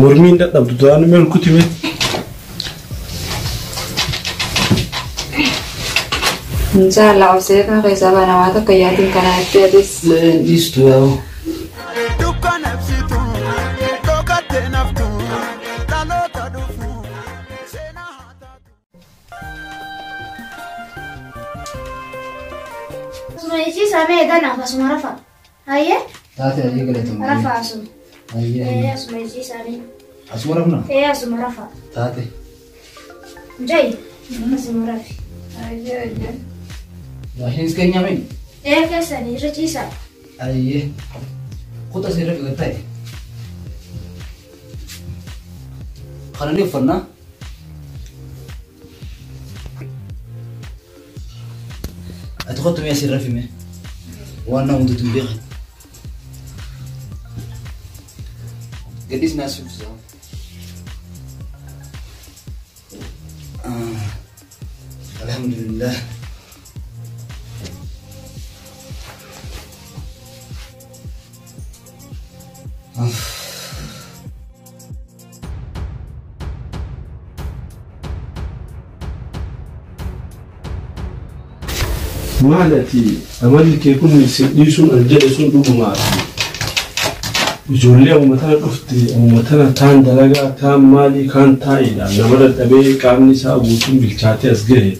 Mormiin dadhabdu duraan mee kutime. Inshallah obsee kan keessaa baana waa tokko yaatiin kana itti atis. Dhiistu yaa'u. Dukkana ibsitu dhokattee naftu dhaloota dhufu seenaa haa taatu. Asuma isiisa mee ganaaf asuma rafa. Hayyee Taate ayyee galatoomne. rafa asuma. Ayyee Ee ayyee. asuma isiisa mee. Asuma rafna? Ee asuma rafa. Taate. Jayi asuma rafi. Ayyee ayyee. Raashiinis keenya mee? Ee keessanii irra ciisaa. Ayyee. Kuta seera fi gattaa'e. Kana ni uffannaa? Ati kottu mee asirra fime? Waan nama hundatu hin beekan. Gadhiis naa suufisa. Alhamdulillah. Maal ati amalli kee kun si dhiisuun an jedhe sun dhugumaati. Ijoollee amma tana dhufte amma tana taan dalagaa taan maalii kaan taa'eedha. Nama dadhabee qaamni isaa guutuun bilchaatee as gahe.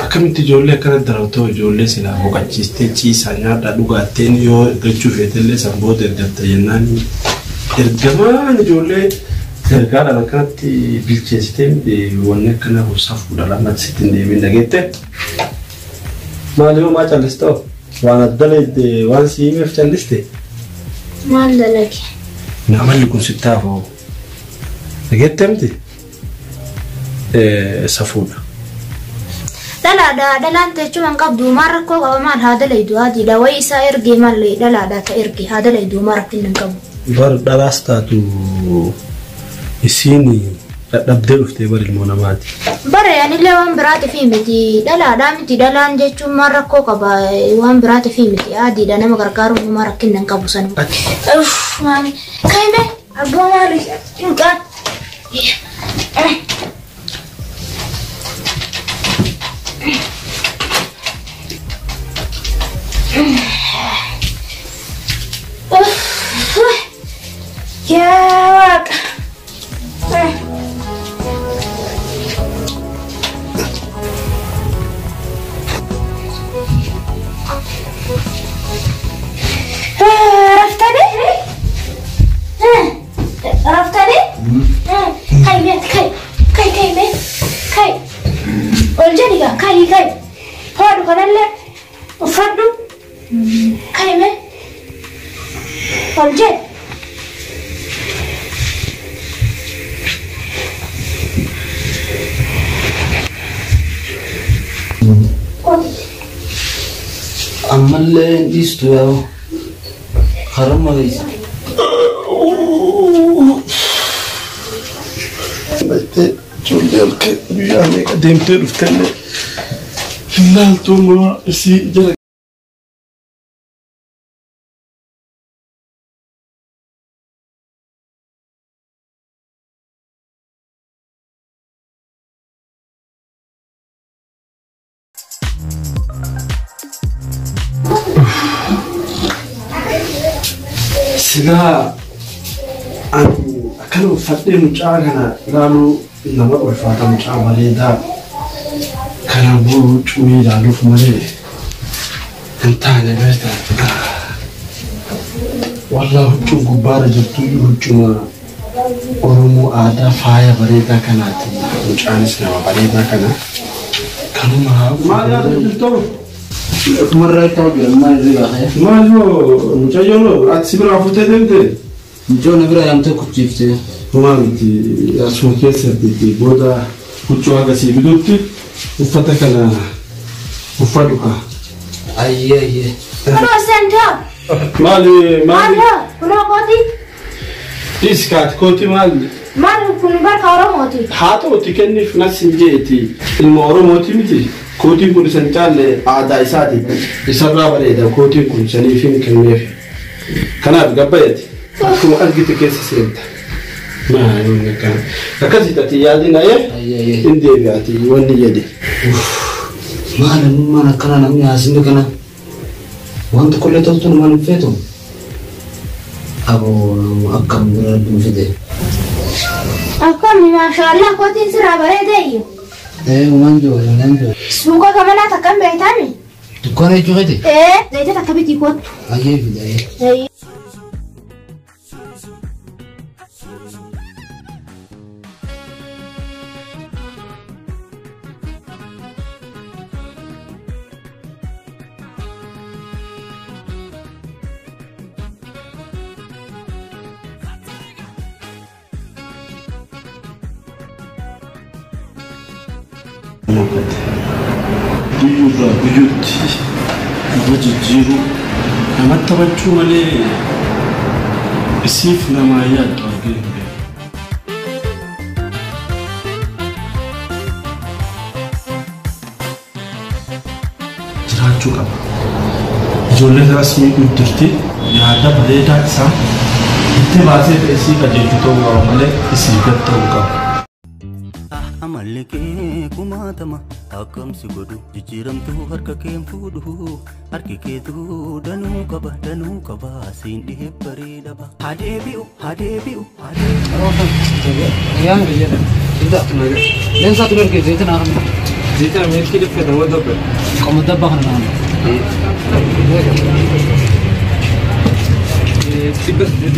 Akkamitti ijoollee akkana darawtoo ijoollee silaa boqochiistee ciisaa nyaadhaa dhugaatteen yoo ergachuu feetellee san booda ergatta jennaan. Ergamaan ijoollee ergaadhaan akkanatti bilcheessitee wanni akkana safuudha lamatti sitti hin deebiin dhageette. Maal yoo maa callistoo? Waan adda leedde waan si himeef calliste? Maal dalage? Amalli kun sitti hafoo. Dhageette miti? Safuudha. Dhalaadha dhalaan teechuma hin qabdu maal rakkoo qaba maal haa dalaydu adiidha wayi isaa ergee maal dhalaadha ta erge haa dalaydu maal rakkinni hin qabu. Bar dhalaas taatu isiin dadhabdee dhuftee bar ilmoo namaati. Bare anillee waan biraatiif miti dhalaadha miti dhalaan jechuun maal rakkoo qaba waan biraatiif miti adiidha nama gargaaruun maal rakkinni hin qabu sana. Uff maami kaime abbaa maali mucaan. Uff yaa waaqa. Raftanii? Raftanii? Kai mee kai kai kai mee kai ol jedhi gaa kai kai hodhu kanallee uffadhu kai mee ol jedhi. Ammallee hin dhiistu yaa'u. Karama keessa. Ijoollee halkan guyyaa meeqa deemtee dhuftellee hin laaltuu moo isii jala Silaa ani akkana uffadhee mucaa kana ilaaluu nama ulfaata mucaa bareedaa kana boo cumii ilaaluuf malee hin taane beektaa. Wallaa huccuun gubbaarra jirtu huccuma Oromoo aadaa faaya bareedaa kanaati. Mucaanis nama bareedaa kana. Kanuma maal yaadu jirtu? Ofumarraa itti hojjetu maal irra baasee? Maal yoo mucayyoon ati si biraa fuutee deemte? Mucoo na bira yaamtee kuchiifte. Homaa miti asuma keessatti booda huccuu haga sii bitutti uffata kana uffadhu kaa. Ayyee ayyee. Kunoo seentaa Maali maali? maal kunoo kootii Dhiisi kaati kooti maali? maal kun barka Oromooti. Haa ta'uti kenniif nas hin jeeti ilma Oromooti miti. Kootiin kun isan caalle aadaa isaati. Isarraa bareeda kootiin kun saniif hin kenneef. Kanaaf gabbayeeti. Akkuma argite keessa seenta. Maal wanni akkana. Akkasii ati yaadin ayee hin deebi'aati wanni jedhe. Maal maal akkana namni haasinni kana waan tokkollee toltu namaan hin feetu. Aboo akkam bira rabbiin fide. Akkami maashaallah kootiin sirraa bareedee iyyuu. Waan jiru waan jiru. Suuqa gamanaa takkan beektaami? Dukkaana jechuu keeti? Zayita takka bitii kottu. Ayyee fide ayyee. Guyyuurraa guyyuutti nama jijjiiruu namatti taphachuu malee isiif namaa yaaddu argee hin beeku. Jiraachuu qaba. Ijoollee kanas miidhuu jirti yaada bareedaa isaa itti baasee isii qajeelchu ta'uu qaba malee isii gad ta'uu qaba. Amalli kee kumaatama akkamsi godhu jijjiiramtuu harka keen fuudhu harki keetuu danuu qaba danuu qaba siin dhihee bareedaba. Hadeebi'u hadeebi'u hadeebi'u. Ayaan biyya Inda leensaa tu erge zayita naa qabna. Zayita milkii dhiffee nama dabbe. Qoma dabba kana naa Dhibba saddeet.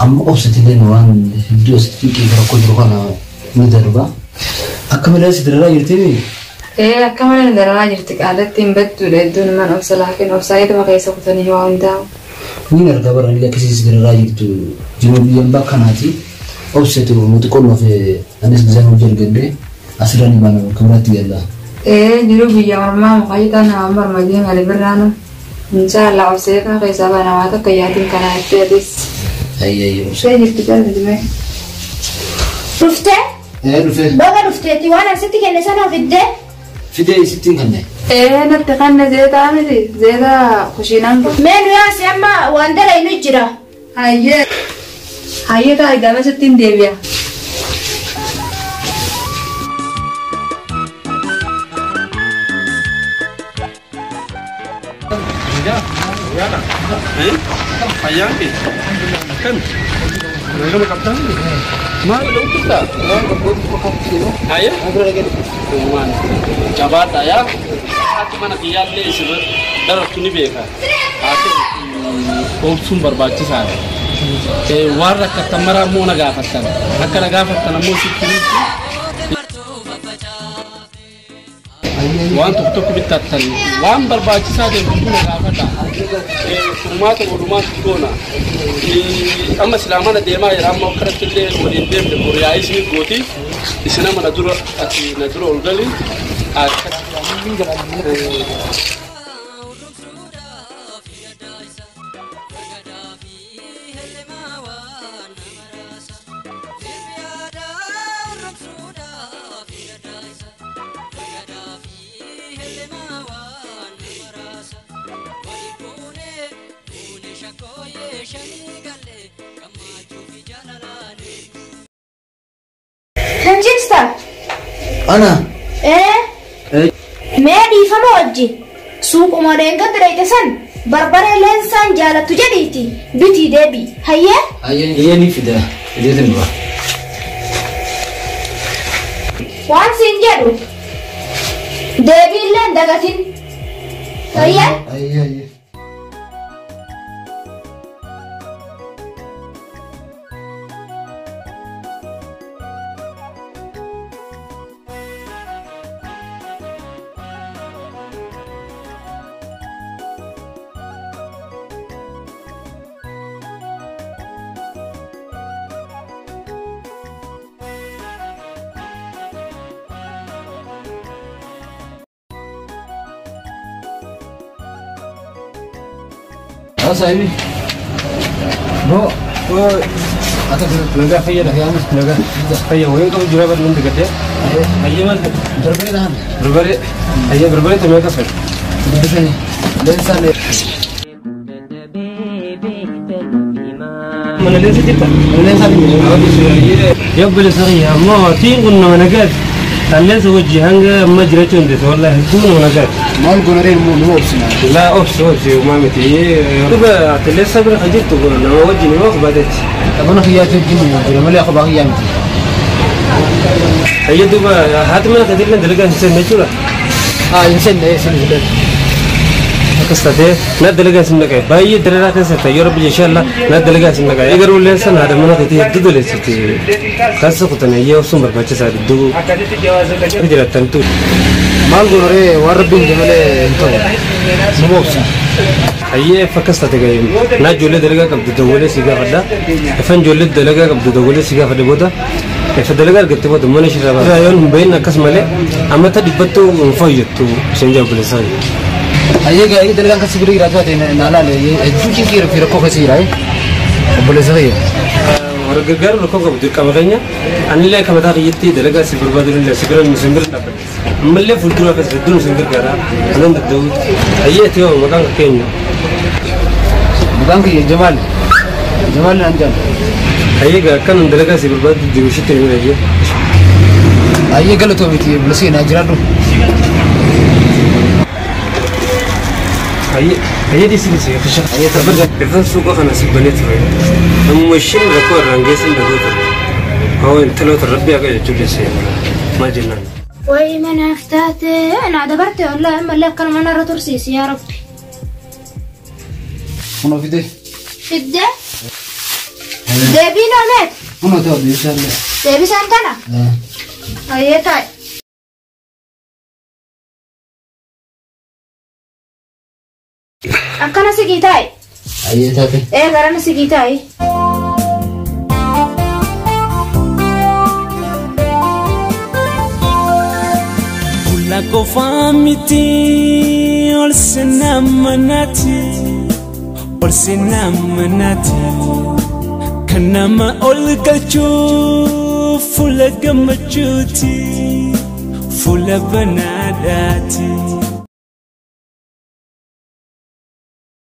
Amma obsatileen waan hedduu asitti cinqii rakkoo jiru kana ni darba. Akka malee si dararaa jirti? Akka malee na dararaa jirti qaalatti hin battuudha hedduun man obsa laakiin obsaayituma keessa kutanii waa hundaa'u. Ni argaa bara illee akkasii si dararaa jirtu jiruu biyyaan bakka kanaati. Obsatu nuti qonnoof anis gizaan hojii argadde asirra ni baana bakka biraatti galla. Jiruu biyya ormaa mukaayyitaa nama morma malee birraanu. Inshaallah obseetuma keessaa baana waa tokko yaatiin kanaa itti adees. Ayyee obsa. Ishee jirti galmi. Dhuftee? Dhufee. Baga dhufteetti waan asitti kenne sana fiddee? Fidee isittiin kenne. Natti kanne zeetaa miti zeetaa kushiinaan. Mee nu yaasi amma waan dalaynu jira. Hayyee. Hayyee ta'a gama sittiin deebi'a. Fayyaan kee akkami? Nagama qabdaa? Maal dhukkuta? Hayyee? Uumaan jabaadha yaa. Haati mana kiyyaallee isirra darartu ni beeka. Haati obsuun barbaachisaadha. Waan rakkattan maraa immoo na gaafattan. Akka na gaafattan ammoo sitti himtu. Waan tokko tokko bittattan waan barbaachisaa ta'e guutuu na gaafadha. Furmaata walumaatti goona. Amma silaa mana deemaa jira amma akkanatti illee waliin deemne boriyaa isin gooti. Isin amma na dura ati na dura ol gali. Kan Ana. Mee dhiifama wajjin suuquma deengatti dhayite san barbaree leensaan jaalattu jedhiiti bitii deebii hayyee? Ayyee ni fida. Fideetiin dura. Waan siin jedhu deebiillee hin dagatin hayyee? Ayyee ayyee. Saahibi. Bro, ata nagaa fayyada yaamis nagaa fayya wayin qabu jira bar nuti gadde. Hayyee maal fedha? Barbaree dhahan. Barbaree hayyee barbaree tamee akka fedha. Dubbisanii. Leensaan. Mana leensa jirta? Mana leensa jirta. Yaa obboleessa kiyya ammoo tiin kun nama nagaati. Talleensa wajji hanga amma jiraachuu dandeessa wallahi hedduu nama nagaati. Maal goonaree immoo nama obsina. Laa obsi obsi uumaa miti. Duba talleensa bira kan jirtu nama wajjin immoo qabaatetti. Mana kiyyaatti wajjin jira malee kophaa kiyyaa miti. Hayya duba haati mana keetillee dalagaa hin seenne jechuudha. Haa hin seenne hin seenne. Akkas taatee na dalagaa sin dhaqee baay'ee dalagaa keessa ta'e yoo rabbi inshallah na dalagaa sin dhaqee garuu leensan haadha mana keetii hedduu doleessiti. Kaasa kutanii yoo sun barbaachisaa hedduu jiraattan tu. Maal goonaree waan rabbiin jedhe malee hin ta'u. Nama obsina. Hayyee akkas taate ga'ee na ijoollee dalagaa qabdu dawwalee si gaafadha. Ifan ijoollee dalagaa qabdu dawwalee si gaafadha booda ifa dalagaa argatte booda mana ishee irraa baasa. Yoon hin bahin akkas malee ammata dhibbattuu hin fooyyattu isheen jaa obboleessaa. Hayyee ga'ee dalagaan kasi bira jiraatu taate naa laale hedduu cinqii fi rakkoo keessa jira obboleessa kiyya. Warra gargaaru rakkoo qabu dirqama keenya anillee akka mataa kiyyatti dalagaa si barbaadu illee si bira nu bira dhaabbadha. Ammallee fuuldura akkas hedduu nu gargaara anan danda'u. Hayyee ati yoo maqaan keenya. Maqaan kiyya Jamaal. Jamaal naan jedhama. Hayyee gaa akkanum dalagaa si barbaadu jiru ishitti ni hayyee. Hayyee galatoo miti obboleessa naa jiraadhu. Hayyee hayyee dhiisi dhiisi Hayyee tabbata. Ifan suuqa kana si banee ture. Amma ishiin rakkoo irraan geessan dhagoo ture. Hoo intaloota rabbi akka jechuun dhiisee maal jennaan. Way manaaf taate naa dabarte wallahi ammallee akkana manarra tursiisi yaa rabbi. Kunoo fide. Fidde? Deebiin oomeet? Kunoo ta'u deebisaan. Deebisaan tana? Hayyee taa'i. Akkana sigii taa'i. Hayyee taate. Ee garana sigii taa'i. Fuula qofaa miti ol seenaa manaati ol seenaa manaati kan nama ol galchuu fuula gammachuuti fuula banaadhaati.